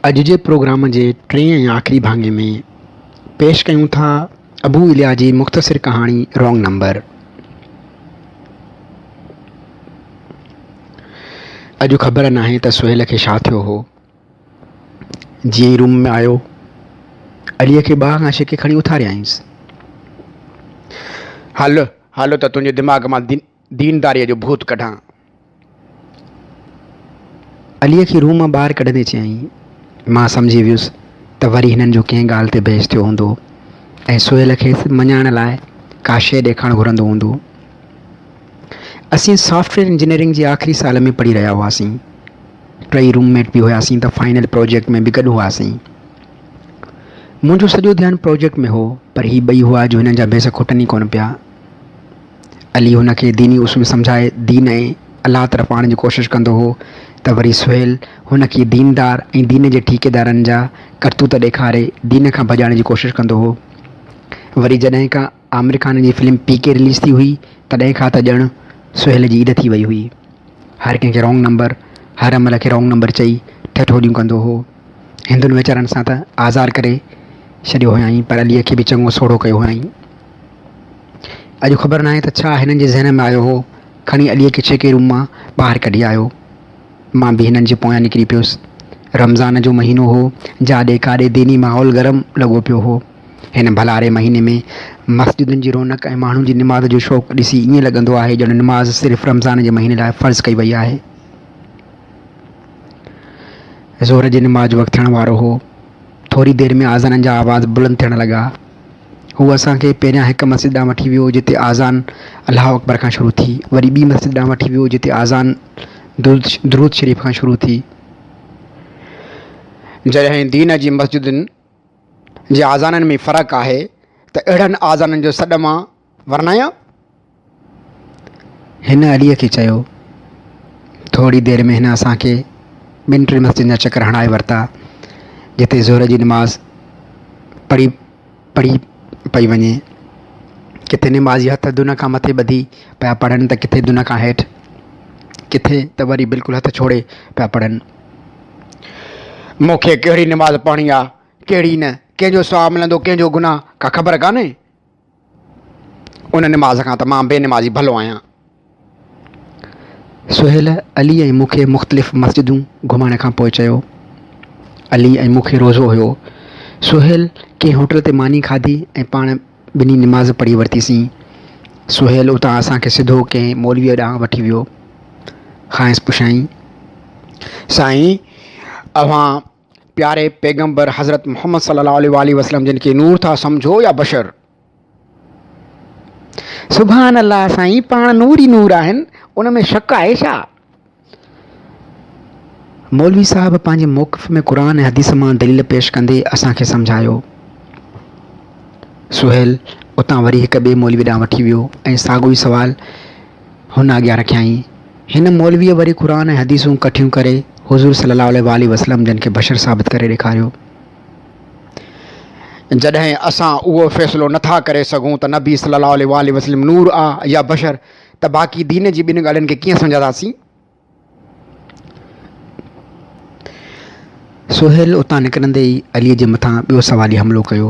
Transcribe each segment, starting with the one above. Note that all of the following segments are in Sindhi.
اڄ جي پروگرام جي ٽئين ۽ آخري ڀاڱي ۾ پيش ڪيون ٿا ابو اليا جي مختصر ڪهاڻي رانگ نمبر. اڄ خبر ناهي ته سهيل کي ڇا ٿيو هو. جيئن ئي روم ۾ آيو، عليء کي ٻانهن کان ڇڪي کڻي اٿاريائينس. هل، هل ته تنهنجي دماغ مان دينداريء جو ڀوت ڪڍان. عليء کي روم مان ٻاهر ڪڍندي چيائين، مان سمجهي ويس ته وري هنن جو ڪنهن ڳالهه تي بحث ٿيو هوندو ۽ سهيل کيس مڃائڻ لاء ڪا شيء ڏيکارڻ گهرندو هوندو. اسين سافٽ ويئر انجنيئرنگ جي آخري سال ۾ پڙهي رهيا هئاسين. ٽئي روم ميٽ به هياسين ته فائنل پروجيڪٽ ۾ به گڏ هئاسين. منهنجو سڄو ڌيان پروجيڪٽ ۾ هو پر هي ٻئي هئا جو هنن جا بحث کٽن ئي ڪونه پيا. علي هن کي ديني اصول سمجهائي دين ۽ الله طرف آڻڻ جي ڪوشش ڪندو هو ته وري سهيل هن کي ديندار ۽ دين جي ٺيڪيدارن جا ڪرتوت ڏيکاري دين کان ڀڄائڻ جي ڪوشش ڪندو هو. وري جڏهن کان عامر خان جي فلم پي ڪي رليز ٿي هئي تڏهن کان ته ڄڻ سهيل جي عيد ٿي وئي هئي. هر ڪنهن کي رانگ نمبر، هر عمل کي رانگ نمبر چئي ٺٺوليون ڪندو هو. هندن ويچارن سان ته آزار ڪري ڇڏيو هيائين پر عليء کي به چڱو سوڙهو ڪيو هيائين. اڄ خبر ناهي ته ڇا هنن جي ذهن ۾ آيو هو، کڻي عليء کي ڇڪي روم مان ٻاهر ڪڍي آيو. مان به هنن جي پويان نڪري پيس. رمضان جو مهينو هو، جاڏي ڪاڏي ديني ماحول گرم لڳو پيو هو. هن ڀلاري مهيني ۾ مسجدن جي رونق ۽ ماڻهن جي نماز جو شوق ڏسي ائين لڳندو آهي ڄڻ نماز صرف رمضان جي مهيني لاء فرض ڪئي وئي آهي. ظهر جي نماز جو وقت ٿيڻ وارو هو. ٿوري دير ۾ آذانن جا آواز بلند ٿيڻ لڳا. هو اسان کي پهريان هڪ مسجد ڏانهن وٺي ويو جتي آذان الله اڪبر کان شروع ٿي، وري ٻي مسجد ڏانهن وٺي ويو جتي آذان درود شريف کان شروع ٿي. جڏهن دين جي مسجدن جي آذانن ۾ فرق آهي ته اهڙن آذانن جو سڏ مان ورنايان؟ هن عليء کي چيو. ٿوري دير ۾ هن اسان کي ٻن ٽن مسجدن جا چڪر هڻائي ورتا، جتي ظهر جي نماز پڙهي پڙهي پئي وڃي. ڪٿي نمازي هٿ دن کان مٿي ٻڌي پيا پڙهن ته ڪٿي دن کان هيٺ، ڪٿي ته وري بلڪل هٿ ڇوڙي پيا پڙهن. مون کي ڪهڙي نماز پڙهڻي آ، ڪهڙي نه، ڪنهن جو ثواب ملندو، ڪنهن جو گناهه، ڪا خبر ڪانهي. ان نماز کان ته مان بي نمازي ڀلو آهيان. سهيل علي ۽ مون کي مختلف مسجدون گهمائڻ کان پوء چيو. علي ۽ مون کي روزو هيو. سهيل ڪنهن هوٽل تي ماني کاڌي ۽ پاڻ ٻنهي نماز پڙهي ورتيسين. سهيل اتان اسان کي سڌو ڪنهن مولويء ڏانهن وٺي ويو. کانئس پڇيائين. سائين! اوهان پياري پيغمبر حضرت محمد صلي الله عليه واٰله وسلم جن کي نور ٿا سمجهو يا بشر؟ سبحان الله سائين پاڻ نور ئي نور آهن ان ۾ شڪ آهي ڇا؟ مولوي صاحب پنهنجي موقف ۾ قرآن ۽ حديث مان دليل پيش ڪندي اسان کي سمجهايو. سهيل اتان وري هڪ ٻئي مولوي ڏانهن وٺي ويو ۽ ساڳيو ئي سوال هن اڳيان رکيائين. هن مولويء وري قرآن ۽ حديثون ڪٺيون ڪري حضور صلي الله عليه واٰله وسلم جن کي بشر ثابت ڪري ڏيکاريو. جڏهن اسان اهو فيصلو نه ٿا ڪري سگهون ته نبي صلي الله عليه واٰله وسلم نور آ يا بشر ته باقي دين جي ٻن ڳالهين کي ڪيئن سمجهنداسين؟ سهيل اتان نڪرندي ئي عليء جي مٿان ٻيو سوالي حملو ڪيو.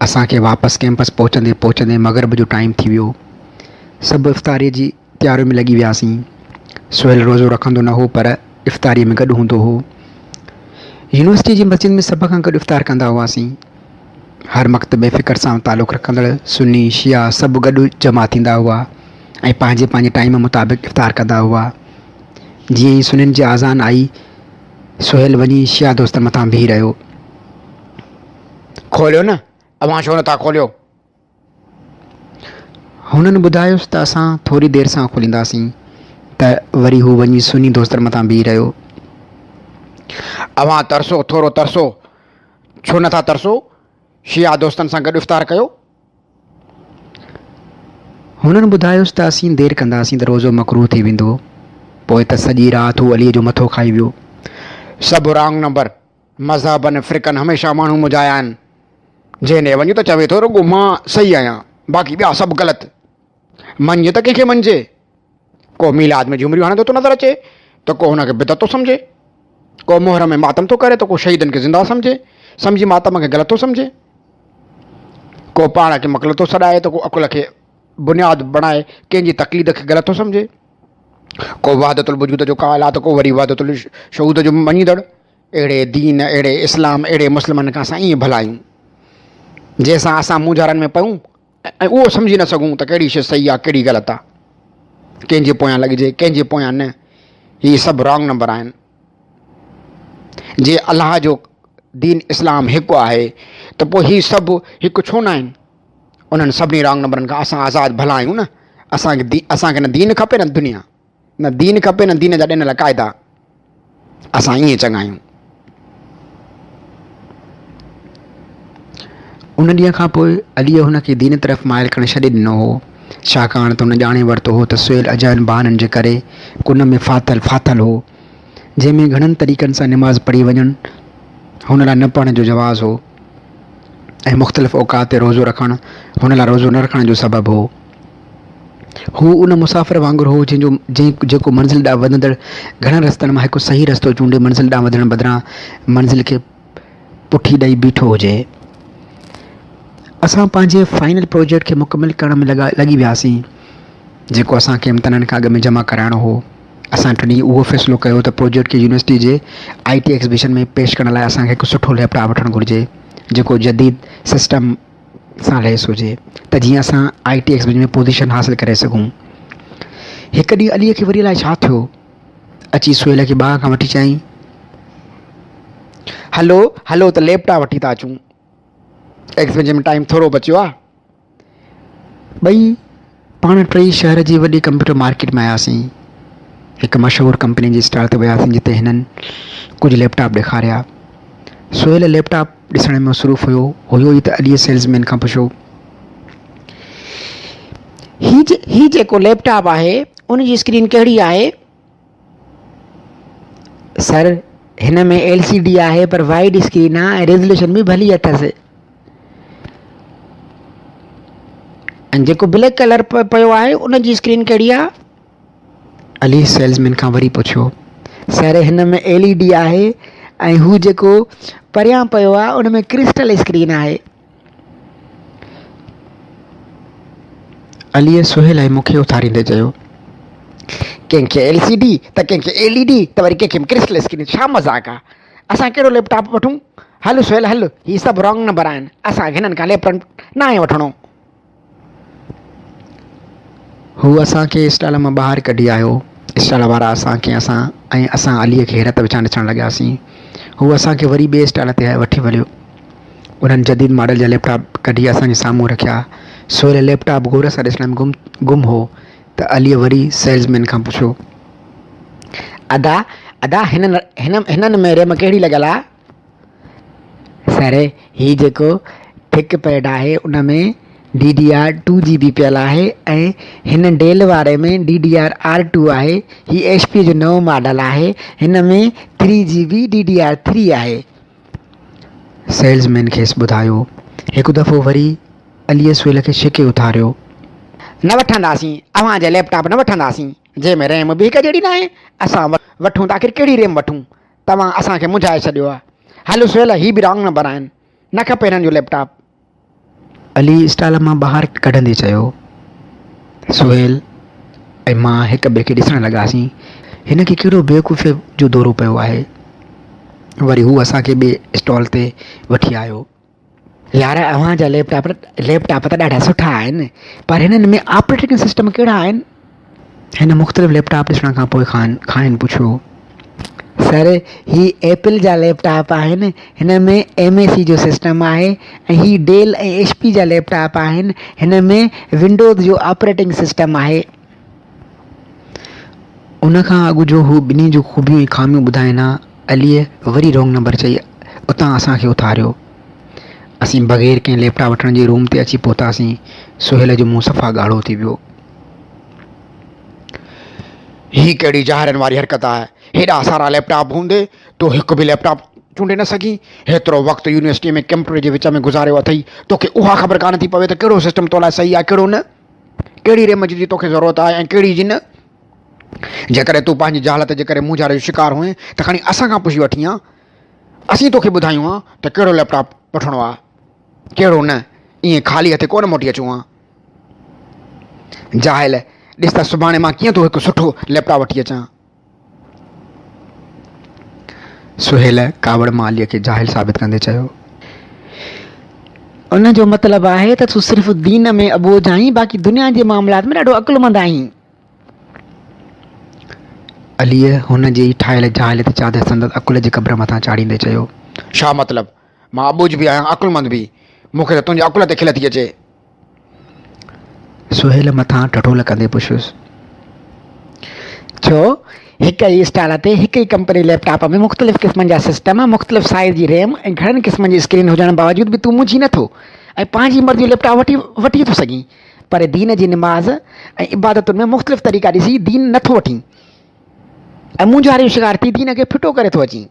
اسان کي واپس ڪئمپس پهچندي پهچندي مغرب جو ٽائيم ٿي ويو. سڀ افطاريء جي تيارين ۾ لڳي وياسين. سهيل روزو رکندو نه هو پر افطاريء ۾ گڏ هوندو هو. يونيورسٽيء جي مسجد ۾ سڀ کان گڏ افطار ڪندا هئاسين. هر مڪتب فڪر سان تعلق رکندڙ سني، شيعا سڀ گڏ جمع ٿيندا هئا ۽ پنهنجي پنهنجي ٽائيم مطابق افطار ڪندا هئا. جيئن ئي سنين جي آذان آئي، سهيل وڃي شيعا دوستن مٿان بيهي رهيو. کوليو نه، اوهان ڇو نٿا کوليو؟ هنن ٻڌايس ته اسان ٿوري دير سان کولينداسين ته وري هو وڃي سني دوستن مٿان بيهي رهيو. اوهان ترسو، ٿورو ترسو، ڇو نٿا ترسو؟ شيعا دوستن سان گڏ افطار ڪيو. هنن ٻڌايس ته اسين دير ڪنداسين ته روزو مڪروه ٿي ويندو. پوء ته سڄي رات هو عليء جو مٿو کائي ويو. سڀ رانگ نمبر. مذهبن فرقن هميشه ماڻهو مجهايا آهن. جنهن ڏي وڃ ته چوي ٿو رڳو مان صحيح آهيان باقي ٻيا سڀ غلط. مڃ ته ڪنهن کي مڃجي. ڪو ميلاد ۾ جهومريون هڻندو ٿو نظر اچي ته ڪو هن کي بدعت ٿو سمجهي. ڪو محرم ۾ ماتم ٿو ڪري ته ڪو شهيدن کي زنده سمجهي، سمجهي ماتم کي غلط ٿو سمجهي. ڪو پاڻ کي مقلد ٿو سڏائي ته ڪو عقل کي بنياد بڻائي ڪنهن جي تقليد کي غلط ٿو سمجهي. ڪو وحدت الوجود جو قائل آهي ته ڪو وري وحدت الشهود جو مڃيندڙ. اهڙي دين، اهڙي اسلام، اهڙي مسلمانن کان اسان ائين ڀلا آهيون، جنهن سان اسان مونجهارن ۾ پيون ۽ اهو سمجهي نه سگهون ته ڪهڙي شيء صحيح آهي ڪهڙي غلط آهي، ڪنهن جي پويان لڳجي ڪنهن جي پويان نه. هي سڀ رانگ نمبر آهن. جي الله جو دين اسلام هڪ آهي ته پوء هي سڀ هڪ ڇو نه آهن؟ انهن سڀني رانگ نمبرن کان اسان آزاد ڀلا آهيون نه. اسان کي نه دين کپي نه دنيا. نه دين کپي نه دين جا ڏنل قاعدا. اسان ائين چڱا آهيون. ان ڏينهن کان پوء عليء هن کي دين طرف مائل ڪرڻ ڇڏي ڏنو هو، ڇاڪاڻ ته هن ڄاڻي ورتو هو ته سهيل اجاين بهانن جي ڪري ڪن ۾ ڦاٿل ڦاٿل هو، جنهن ۾ گهڻن طريقن سان نماز پڙهي وڃڻ هن لاء نه پڙهڻ جو جواز هو ۽ مختلف اوقات تي روزو رکڻ هن لاء روزو نه رکڻ جو سبب هو. هو ان مسافر وانگر هو جنهن جو جنهن جيڪو منزل ڏانهن وڌندڙ گهڻن رستن مان هڪ صحيح رستو چونڊي منزل ڏانهن وڌڻ بدران منزل کي پٺي ڏئي بيٺو هجي. اسان پنهنجي فائنل پروجيڪٽ کي مڪمل ڪرڻ ۾ لڳا لڳي وياسين جيڪو اسان کي امتحانن کان اڳ ۾ جمع ڪرائڻو هو. اسان ٽنهي اهو فيصلو ڪيو ته پروجيڪٽ کي يونيورسٽي جي آء ٽي ايگزيبيشن ۾ پيش ڪرڻ لاء اسان کي هڪ سٺو ليپ ٽاپ وٺڻ گهرجي جيڪو جديد سسٽم سان ليس هجي ته جيئن اسان آء ٽي ايگزيبيشن ۾ پوزيشن حاصل ڪري سگهون. هڪ ڏينهن عليء کي وري الائي ڇا ٿيو، اچي سهيل کي ٻانهن کان وٺي چيائين، هلو هلو ته ليپ ٽاپ وٺي ٿا اچون، ايگزيبيشن ۾ ٽائيم ٿورو بچيو آهي. ٻئي پاڻ ٽئي شهر جي وڏي ڪمپيوٽر مارڪيٽ ۾ آياسين. هڪ مشهور ڪمپني جي اسٽال تي وياسين جتي هنن ڪجهه ليپ ٽاپ ڏيکاريا. سهيل ليپ ٽاپ ڏسڻ ۾ مصروف هيو هيو ئي ته عليء سيلز مين کان پڇيو. هي هي جيڪو ليپ ٽاپ آهي ان جي اسڪرين ڪهڙي آهي؟ سر هن ۾ ايل سي ڊي آهي پر وائيڊ اسڪرين آهي ۽ ريزوليوشن به ڀلي اٿس. ۽ جيڪو بليڪ ڪلر پيو آهي ان جي اسڪرين ڪهڙي آهي؟ علي سيلز مين کان وري پڇيو. سر هن ۾ ايل اي ڊي آهي ۽ هو جيڪو پريان پيو آهي ان ۾ ڪرسٽل اسڪرين آهي. عليء سهيل ۽ مون کي اٿاريندي چيو. ڪنهن کي ايل سي ڊي ته ڪنهن کي ايل اي ڊي ته وري ڪنهن کي ڪرسٽل اسڪرين ڇا مذاق آهي. اسان ڪهڙو ليپ ٽاپ وٺون؟ هل سهيل هل، هي سڀ رانگ نمبر آهن، اسان کي هنن کان ليپ ٽاپ ناهي وٺڻو. هو اسان کي اسٽال مان ٻاهر ڪڍي آيو. اسٽال وارا اسان کي اسان ۽ اسان عليء کي حيرت وچان ڏسڻ لڳاسين. هو اسان کي وري ٻئي اسٽال تي وٺي هليو. انهن جديد ماڊل جا ليپ ٽاپ ڪڍي اسان جي سامهون رکيا. سهيل ليپ ٽاپ غور سان ڏسڻ ۾ گم گم هو ته عليء وري سيلز مين کان پڇيو. ادا ادا هنن هن هنن ۾ ريم ڪهڙي لڳل آ؟ سر هي جيڪو ٿڪ پيڊ آهي ان ۾ D D R two G B پيل آهي ۽ هن ڊيل واري ۾ D D R R two آهي هي ايڇ پي جو نئون ماڊل آهي هن ۾ three G B D D R three آهي. سيلز مين کيس ٻڌايو. هڪ دفعو وري عليء سهيل کي ڇڪي اٿاريو. نه وٺنداسين اوهان جا ليپ ٽاپ نه وٺنداسين. جنهن ۾ ريم به هڪ جهڙي ناهي، اسان وٺون ته آخر ڪهڙي ريم وٺون، توهان اسان کي منجهائي ڇڏيو آهي. هل سهيل هي به رانگ نمبر آهن، نه کپي هنن جو ليپ ٽاپ. علي اسٽال مان ٻاهر ڪڍندي چيو. سهيل ۽ مان هڪ ٻئي کي ڏسڻ لڳاسين، هن کي ڪهڙو بيوقوفيء جو دورو پيو آهي. وري هو اسان کي ٻئي اسٽال تي وٺي آيو. يار اوهان جا ليپ ٽاپ ليپ ٽاپ ته ڏاڍا سٺا آهن پر هنن ۾ آپريٽنگ سسٽم ڪهڙا آهن؟ هن مختلف ليپ ٽاپ ڏسڻ کان پوء کانئن پڇيو. سر هي ايپل جا ليپ ٽاپ آهن هن ۾ ايم اي سي جو سسٽم آهي ۽ هي ڊيل ۽ ايڇ پي جا ليپ ٽاپ آهن هن ۾ ونڊوز جو آپريٽنگ سسٽم آهي. ان کان اڳ جو هو ٻنهي جون خوبيون ۽ خاميون ٻڌائين ها، عليء وري رانگ نمبر چئي اتان اسان کي اٿاريو. اسين بغير ڪنهن ليپ ٽاپ وٺڻ جي روم تي اچي پهتاسين. سهيل جو منهن صفا ڳاڙهو ٿي ويو. هي ڪهڙي جاهرن واري حرڪت آهي. هيڏا سارا ليپ ٽاپ هوندي تون هڪ به ليپ ٽاپ چونڊي نه سگهين. هيترو وقت يونيورسٽيء ۾ ڪمپيوٽر جي وچ ۾ گذاريو اٿئي، توکي اها خبر ڪانه ٿي پوي ته ڪهڙو سسٽم تو لاء صحيح آهي ڪهڙو نه. ڪهڙي ريم جي توکي ضرورت آهي ۽ ڪهڙي جي نه. جيڪڏهن تون پنهنجي جهالت جي ڪري مونجهاري جو شڪار هئين ته کڻي اسان کان پڇي وٺين ها. اسين توکي ٻڌايون ها ته ڪهڙو ليپ ٽاپ وٺڻو آهي، ڪهڙو نه. ائين خالي هٿ ڪونه موٽي اچون ها. جاهل، ڏس ته سڀاڻي مان ڪيئن ٿو هڪ سٺو ليپ ٽاپ وٺي اچان. سهيل ڪاوڙ مان عليء کي جاهل ثابت ڪندي چيو. ان جو مطلب آهي ته تون صرف دين ۾ اٻوجهه آهين باقي دنيا جي معاملات ۾ ڏاڍو عقلمند آهين. عليء هن جي ئي ٺاهيل جاهليت چادر سندس عقل جي قبر مٿان چاڙهيندي چيو. ڇا مطلب؟ مان اٻوجهه به آهيان عقلمند به. مون کي ته تنهنجي عقل تي کل ٿي اچي. سهيل مٿان ٺٺول ڪندي پڇيس. ڇو؟ هڪ ئي اسٽال تي هڪ ئي ڪمپني ليپ ٽاپ ۾ مختلف قسمن جا سسٽم، مختلف سائيز جي ريم ۽ گهڻن قسمن جي اسڪرين هجڻ باوجود به تون منجهي نه ٿو ۽ پنهنجي مرضي جو ليپ ٽاپ وٺي وٺي ٿو سگهين پر دين جي نماز ۽ عبادتن ۾ مختلف طريقا ڏسي دين نه ٿو وٺين ۽ مونجهاري جو شڪار ٿي دين کي ڦٽو ڪري ٿو اچين.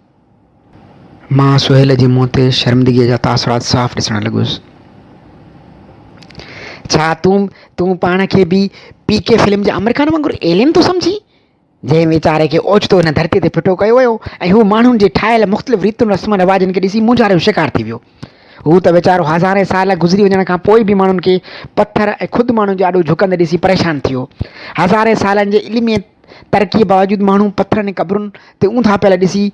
مان سهيل جي منهن تي شرمندگيء جا تاثرات صاف ڏسڻ لڳس. ڇا تون تون پاڻ کي به پي ڪي فلم جي عامر خان وانگر ايلين ٿو سمجهين؟ جنهن ويچاري کي اوچتو هن ڌرتيء تي ڦٽو ڪيو ويو ۽ هو ماڻهن جي ٺاهيل مختلف ريتن رسمن رواجن کي ڏسي مونجهاري جو شڪار ٿي ويو. هو ته ويچارو هزارين سال گذري وڃڻ کان پوء به ماڻهن کي پٿر ۽ خود ماڻهن جي آڏو جهڪندي ڏسي پريشان ٿي ويو. هزارين سالن جي علمي ترقيء باوجود ماڻهو پٿرن ۽ قبرن تي اونڌا پيل ڏسي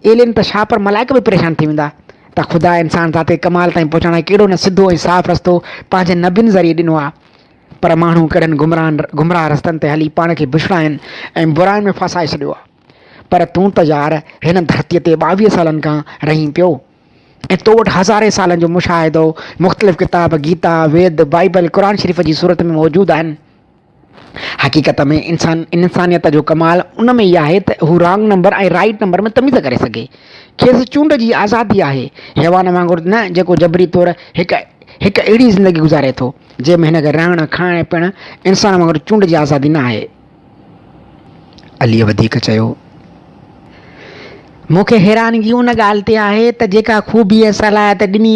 ايلين ته ڇا پر ملائڪ به پريشان ٿي ويندا ته خدا انسان ذات کي ڪمال تائين پهچائڻ لاء ڪهڙو نه سڌو ۽ صاف رستو پنهنجي نبين ذريعي ڏنو آهي پر ماڻهو ڪهڙن گمراهه رستن تي هلي پاڻ کي بڇڙاين ۽ براين ۾ ڦاسائي ڇڏيو آهي پر تون ته يار هن ڌرتيء تي 22 سالن کان رهين پيو ۽ تو وٽ هزارين سالن جو مشاهدو مختلف ڪتاب گيتا، ويد، بائيبل، قرآن شريف جي صورت ۾ موجود آهن. حقيقت ۾ انسان انسانيت جو ڪمال ان ۾ ئي آهي ته هو رانگ نمبر ۽ رائيٽ نمبر ۾ تميز ڪري سگهي. کيس چونڊ جي آزادي آهي، حيوان وانگر نه جيڪو جبري طور هڪ هڪ اهڙي زندگي گذاري ٿو، جنهن ۾ هن کي رهڻ، کائڻ ۽ پيئڻ انسان وانگر چونڊ جي آزادي نه آهي. عليء وڌيڪ چيو. مون کي حيرانگي ان ڳالهه تي آهي ته جيڪا خوبي ۽ صلاحيت ڏني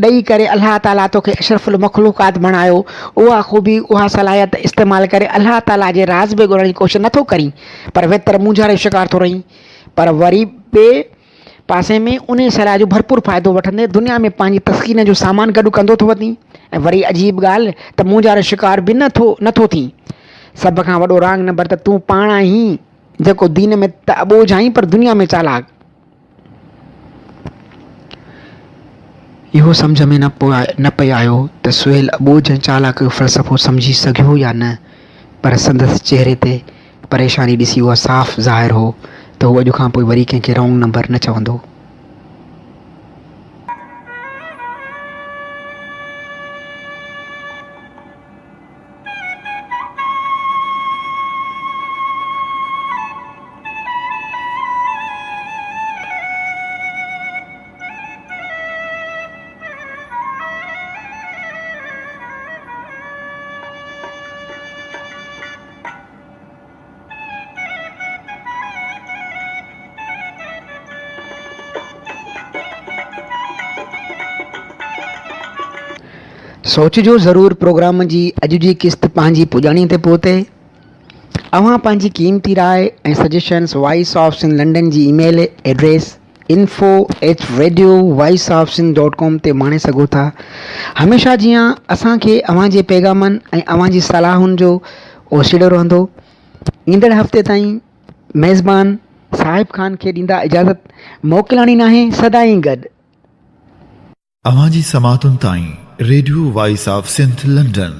ڏئي ڪري الله تعاليٰ توکي اشرف المخلوقات بڻايو، اها خوبي، اها صلاحيت استعمال ڪري الله تعاليٰ جي راز به ڳولڻ جي ڪوشش نٿو ڪرين پر ويتر مونجهاري جو شڪار ٿو رهين. پر وري ٻئي پاسي ۾ انهيء صلاح جو ڀرپور فائدو وٺندي دنيا ۾ پنهنجي تسڪين جو سامان گڏ ڪندو ٿو وتين ۽ وري عجيب ڳالهه ته مونجهاري جو شڪار به نه ٿو ٿين. سڀ کان وڏو رانگ نمبر ته تون پاڻ آهين جيڪو دين ۾ ته اٻوجهه آهين پر دنيا ۾ چالاڪ. اهو سمجهه ۾ نه پئي آيو ته سهيل اٻوجهه ۽ چالاڪ جو فلسفو سمجهي سگهيو يا نه پر سندس چهري تي پريشاني ڏسي اهو صاف ظاهر هو ته هو اڄ کان پوء وري ڪنهن کي رانگ نمبر نه چوندو. سوچجو ضرور پروگرام جي اڄ جي قسط پنهنجي پڄاڻي تي پهتي. اوهان پنهنجي قيمتي راء ۽ suggestions voice of Sindh London جي email address info at radio voice of Sindh dot com تي ماڻي سگهو ٿا. هميشه جيان اسان کي اوهان جي پيغامن ۽ اوهان جي صلاحن جو اوسيئڙو رهندو. ايندڙ هفتي تائين ميزبان صاحب خان کي ڏيندا اجازت. موڪلاڻي ناهي سدائين گڏ. اوهان جي سماعتن تائين radio voice of Sindh London.